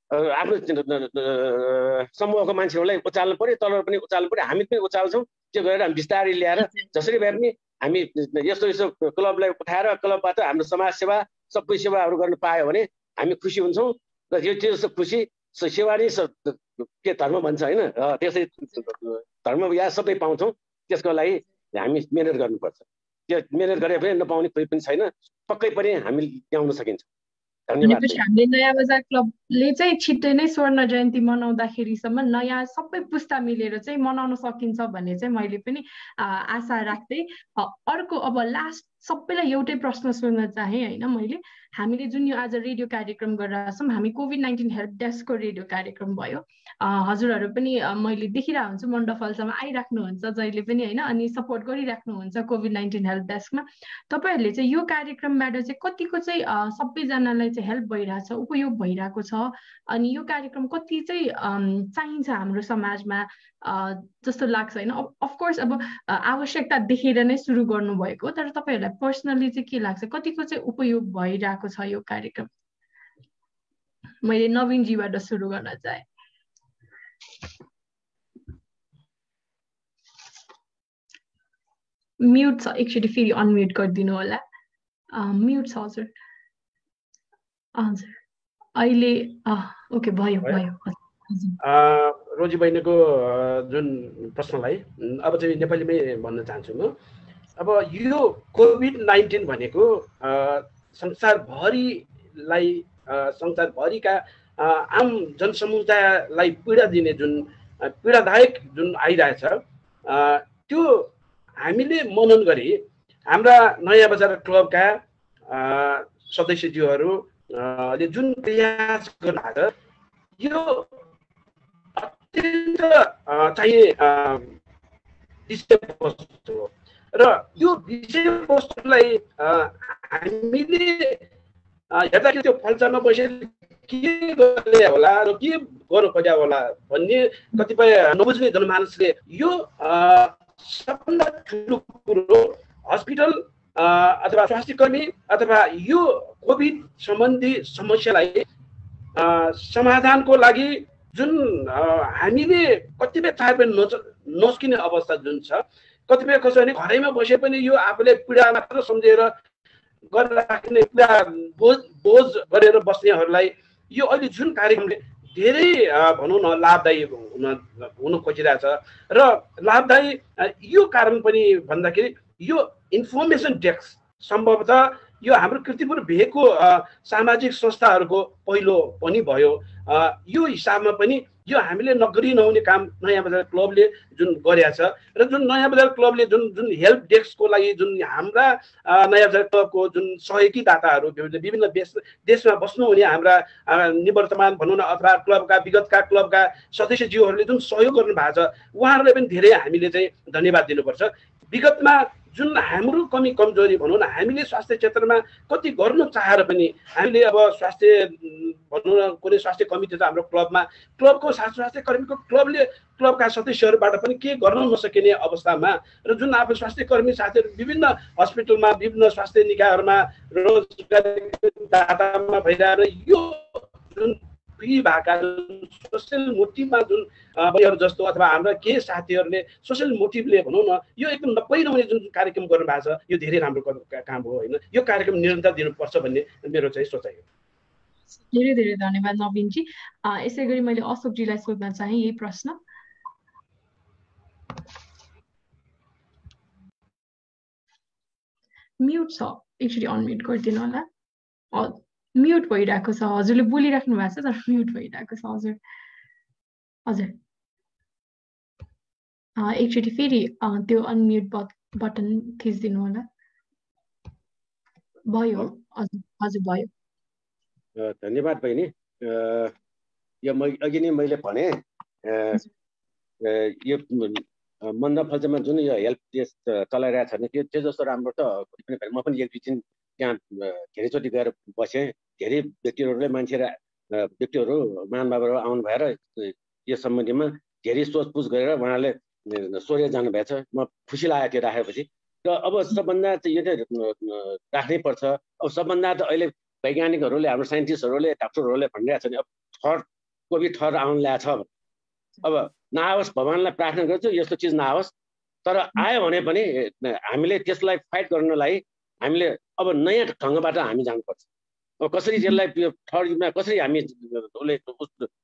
आफ्नो समूहको मान्छेहरूलाई उचाल्नु पर्यो, तल पनि उचाल्नु पर्यो, हामी पनि उचाल्छौँ। त्यो गरेर हामी बिस्तारै ल्याएर जसरी भए पनि हामी यस्तो क्लबलाई उठाएर क्लबबाट हाम्रो समाज सेवा सबै सेवाहरू गर्न पायो भने हामी खुसी हुन्छौँ। र यो चाहिँ खुसी सेवा नै के धर्म भन्छ होइन, त्यसै धर्म या सबै पाउँछौँ। त्यसको लागि हामी मेहनत गर्नुपर्छ। त्यो मेहनत गरे पनि नपाउने कोही पनि छैन, पक्कै पनि हामी ल्याउन सकिन्छ। भनेपछि हामीले नयाँ बजार क्लबले चाहिँ छिट्टै नै स्वर्ण जयन्ती मनाउँदाखेरिसम्म नयाँ सबै पुस्ता मिलेर चाहिँ मनाउन सकिन्छ भन्ने चाहिँ मैले पनि आशा राख्दै अर्को अब लास्ट सबैलाई एउटै प्रश्न सोध्न चाहे होइन मैले। हामीले जुन यो आज रेडियो कार्यक्रम गरिरहेको छौँ हामी कोभिड-19 हेल्प डेस्कको रेडियो कार्यक्रम भयो। हजुरहरू पनि मैले देखिरहेको हुन्छु मण्डफलसम्म आइराख्नुहुन्छ जहिले पनि होइन, अनि सपोर्ट गरिराख्नुहुन्छ कोभिड-19 हेल्प डेस्कमा। तपाईँहरूले चाहिँ यो कार्यक्रमबाट चाहिँ कतिको चाहिँ सबैजनालाई चाहिँ हेल्प भइरहेछ, उपयोग भइरहेको छ, अनि यो कार्यक्रम कति चाहिँ चाहिन्छ हाम्रो समाजमा जस्तो लाग्छ होइन। अफकोर्स अब आवश्यकता देखेर नै सुरु गर्नुभएको, तर तपाईँहरूलाई पर्सनली चाहिँ के लाग्छ कतिको चाहिँ उपयोग भइरहेको छ यो कार्यक्रम? मैले नवीनजीबाट सुरु गर्न चाहे। म्युट छ, एकचोटि फेरि अनम्युट गरिदिनु होला। म्युट छ हजुर। हजुर अहिले ओके भयो। रोजी बहिनीको जुन प्रश्नलाई अब चाहिँ नेपालीमै भन्न चाहन्छु म। अब यो कोभिड-19 भनेको संसारभरिका आम जनसमुदायलाई पीडा दिने जुन पीडादायक जुन आइरहेछ त्यो हामीले मनन गरी हाम्रा नयाँ बजार क्लबका सदस्यज्यूहरूले जुन प्रयास गर्नुभएको छ यो अत्यन्त चाहिए विषयवस्तु हो। र यो विषयवस्तुलाई हामीले हेर्दाखेरि त्यो फलचारमा बसेर के गर्ने होला र के गर्नु पर्यो होला भन्ने कतिपय नबुझ्ने जनमानसले यो सबभन्दा ठुलो कुरो हस्पिटल अथवा स्वास्थ्य कर्मी अथवा यो कोभिड सम्बन्धी समस्यालाई समाधानको लागि जुन हामीले कतिपय थाहा पनि नस्किने अवस्था जुन छ, कतिपय कसो भने घरैमा बसे पनि यो आफूले पीडा मात्र सम्झेर गरेर राख्ने पीडा बोझ गरेर बस्नेहरूलाई यो अहिले जुन कार्यक्रमले धेरै भनौँ न लाभदायी हुन खोजिरहेछ। र लाभदायी यो कारण पनि भन्दाखेरि यो इन्फर्मेसन डेस्क सम्भवतः यो हाम्रो कीर्तिपुर भेगको सामाजिक संस्थाहरूको पहिलो पनि भयो। यो हिसाबमा पनि यो हामीले नगरी नहुने काम नयाँ बजार क्लबले जुन गरेको छ र जुन नयाँ बजार क्लबले जुन हेल्प डेस्कको लागि जुन हाम्रा नयाँ बजार क्लबको जुन सहयोगी दाताहरू विभिन्न देशमा बस्नुहुने हाम्रा निवर्तमान भनौँ न अथवा क्लबका विगतका क्लबका सदस्यज्यूहरूले जुन सहयोग गर्नु भएको छ उहाँहरूलाई पनि धेरै हामीले चाहिँ धन्यवाद दिनुपर्छ। विगतमा जुन हाम्रो कमी कमजोरी भनौँ न हामीले स्वास्थ्य क्षेत्रमा कति गर्नु चाहेर पनि हामीले अब स्वास्थ्य भनौँ न कुनै स्वास्थ्य कमिटी त हाम्रो क्लबको स्वास्थ्य कर्मीको क्लबका सदस्यहरूबाट पनि के गर्न नसकिने अवस्थामा र जुन आफू स्वास्थ्य कर्मी साथीहरू विभिन्न हस्पिटलमा विभिन्न स्वास्थ्य निकायहरूमा रोजगारी दातामा भइरहेर यो जुन भएका सोसियल मोटिभमा जुन बहिनीहरू जस्तो अथवा हाम्रा केही साथीहरूले सोसियल मोटिभले भनौँ न यो एकदम नपै नहुने जुन कार्यक्रम गर्नु भएको छ यो धेरै राम्रो काम हो होइन। यो कार्यक्रम निरन्तर दिनुपर्छ भन्ने मेरो चाहिँ सोचाइ हो। धेरै धेरै धन्यवाद नवीनजी। यसै गरी मैले अशोकजीलाई सोध्न चाहे यही प्रश्न। म्युट छ, एकचोटि अनम्युट गरिदिनु होला। म्युट भइरहेको छ, हजुरले बोलिराख्नु भएको छ तर म्युट भइरहेको छ हजुर। हजुर एकचोटि फेरि त्यो अनम्युट बटन थिचिदिनु होला। भयो हजुर, हजुर भयो। धन्यवाद बहिनी। यो अघि नै मैले भने यो मन्दफल्चमा जुन यो हेल्प डेस्क चलाइरहेको छ नि त्यो जस्तो राम्रो त म पनि एक दुई दिन त्यहाँ धेरैचोटि गएर बसेँ। धेरै व्यक्तिहरूले व्यक्तिहरू महानुभावहरू आउनु भएर यो सम्बन्धीमा धेरै सोचपुछ गरेर उहाँले सोधेर जानुभएछ। म खुसी लाग्यो त्यो राखेपछि। र अब सबभन्दा चाहिँ यो चाहिँ राख्नै पर्छ। अब सबभन्दा त अहिले वैज्ञानिकहरूले हाम्रो साइन्टिस्टहरूले डाक्टरहरूले भनिरहेको छ नि अब कोभिड थर्ड आउनु ल्याएको छ। अब नआओस् भगवान्लाई प्रार्थना गर्छु यस्तो चिज नआओस्। तर आयो भने पनि हामीले त्यसलाई फाइट गर्नलाई हामीले अब नयाँ ढङ्गबाट हामी जानुपर्छ। अब कसरी त्यसलाई थर्डमा कसरी हामी उसले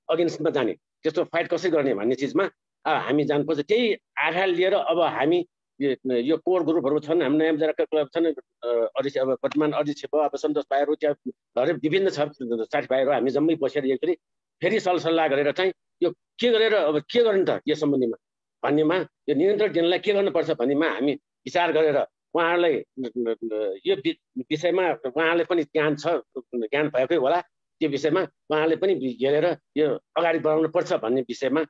अगेन्स्टमा जाने, त्यस्तो फाइट कसरी गर्ने भन्ने चिजमा हामी जानुपर्छ। त्यही आधार लिएर अब हामी यो कोर ग्रुपहरू छन्, हाम्रो नयाँ बजारका क्लब छन्, अध्यक्ष अब वर्तमान अध्यक्ष भयो, अब सन्तोष भाइहरू त्यहाँ विभिन्न छ साथी भाइहरू, हामी जम्मै बसेर एकचोटि फेरि सल्लाह गरेर चाहिँ यो के गरेर अब के गर्ने त यो सम्बन्धीमा भन्नेमा यो नियन्त्रण दिनलाई के गर्नुपर्छ भन्नेमा हामी विचार गरेर उहाँहरूलाई यो विषयमा उहाँले पनि ज्ञान भएकै होला। त्यो विषयमा उहाँले पनि हेरेर यो अगाडि बढाउनु पर्छ भन्ने विषयमा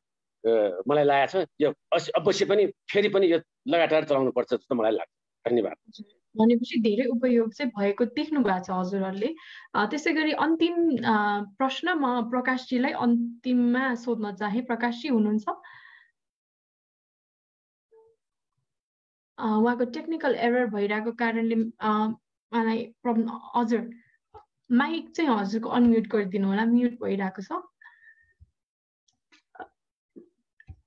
मलाई लागेको छ। यो अवश्य पनि फेरि पनि यो लगातार चलाउनु पर्छ जस्तो मलाई लाग्छ। धन्यवाद। भनेपछि धेरै उपयोग चाहिँ भएको देख्नु भएको छ हजुरहरूले। त्यसै गरी अन्तिम प्रश्न म प्रकाशजीलाई अन्तिममा सोध्न चाहे। प्रकाशजी हुनुहुन्छ? उहाँको टेक्निकल एरर भइरहेको कारणले मलाई प्रब्लम। हजुर माइक चाहिँ हजुरको अनम्युट गरिदिनु होला, म्युट भइरहेको छ।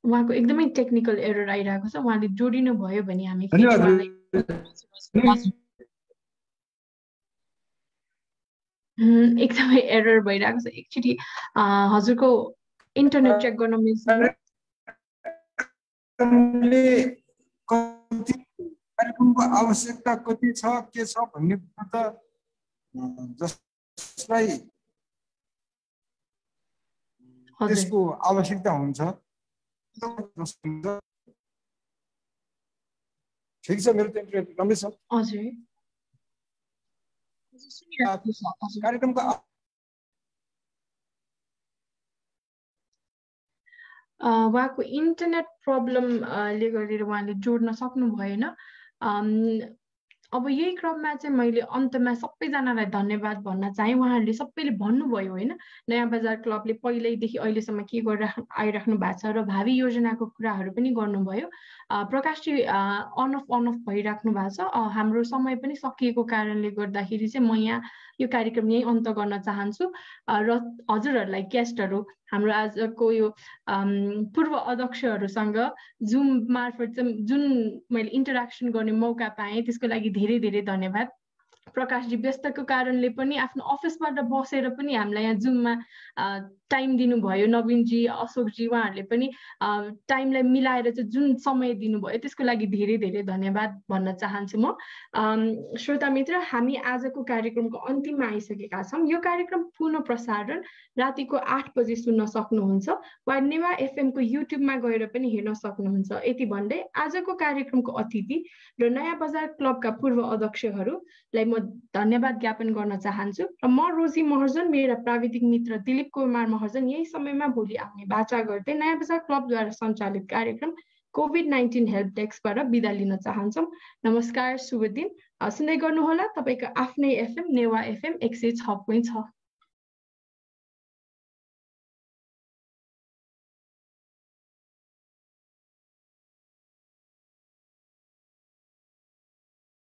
उहाँको एकदमै टेक्निकल एरर आइरहेको छ। उहाँले जोडिनु भयो भने हामी एकदमै एरर भइरहेको छ। एकचोटि हजुरको इन्टरनेट चेक गर्न मिल्छ? कार्यक्रमको आवश्यकता कति छ के छ भन्ने कुरा त जसलाई त्यसको आवश्यकता हुन्छ। ठिक छ, मेरो त इन्टरनेट राम्रै छ। हजुर कार्यक्रमको उहाँको इन्टरनेट प्रब्लमले गरेर उहाँले जोड्न सक्नु भएन। अब यही क्रममा चाहिँ मैले अन्तमा सबैजनालाई धन्यवाद भन्न चाहे। उहाँहरूले सबैले भन्नुभयो होइन, नयाँ बजार क्लबले पहिल्यैदेखि अहिलेसम्म के गरेर आइराख्नु भएको छ र भावी योजनाको कुराहरू पनि गर्नुभयो। प्रकाशजी अन अफ भइराख्नु भएको छ। हाम्रो समय पनि सकिएको कारणले गर्दाखेरि चाहिँ म यहाँ यो कार्यक्रम यही अन्त गर्न चाहन्छु। र हजुरहरूलाई गेस्टहरू हाम्रो आजको यो पूर्व अध्यक्षहरूसँग जुम मार्फत चाहिँ जुन मैले इन्टरेक्सन गर्ने मौका पाएँ त्यसको लागि धेरै धेरै धन्यवाद। प्रकाशजी व्यस्तको कारणले पनि आफ्नो अफिसबाट बसेर पनि हामीलाई यहाँ जुममा टाइम दिनुभयो। नवीनजी, अशोकजी उहाँहरूले पनि टाइमलाई मिलाएर चाहिँ जुन समय दिनुभयो त्यसको लागि धेरै धेरै धन्यवाद भन्न चाहन्छु म। श्रोता मित्र, हामी आजको कार्यक्रमको अन्तिममा आइसकेका छौँ। यो कार्यक्रम पुनः प्रसारण रातिको 8 बजे सुन्न सक्नुहुन्छ वा नेवा एफएमको युट्युबमा गएर पनि हेर्न सक्नुहुन्छ। यति भन्दै आजको कार्यक्रमको अतिथि र नयाँ बजार क्लबका पूर्व अध्यक्षहरूलाई म धन्यवाद ज्ञापन गर्न चाहन्छु। र म रोजी महर्जन, मेरा प्राविधिक मित्र दिलीप कुमार महर्जन यही समयमा भोलि आउने बाचा गर्दै नयाँ बजार क्लबद्वारा सञ्चालित कार्यक्रम कोभिड-19 हेल्प डेस्कबाट बिदा लिन चाहन्छौँ। नमस्कार, शुभ दिन। सुन्दै गर्नुहोला तपाईँको आफ्नै एफएम नेवा एफएम 106.6।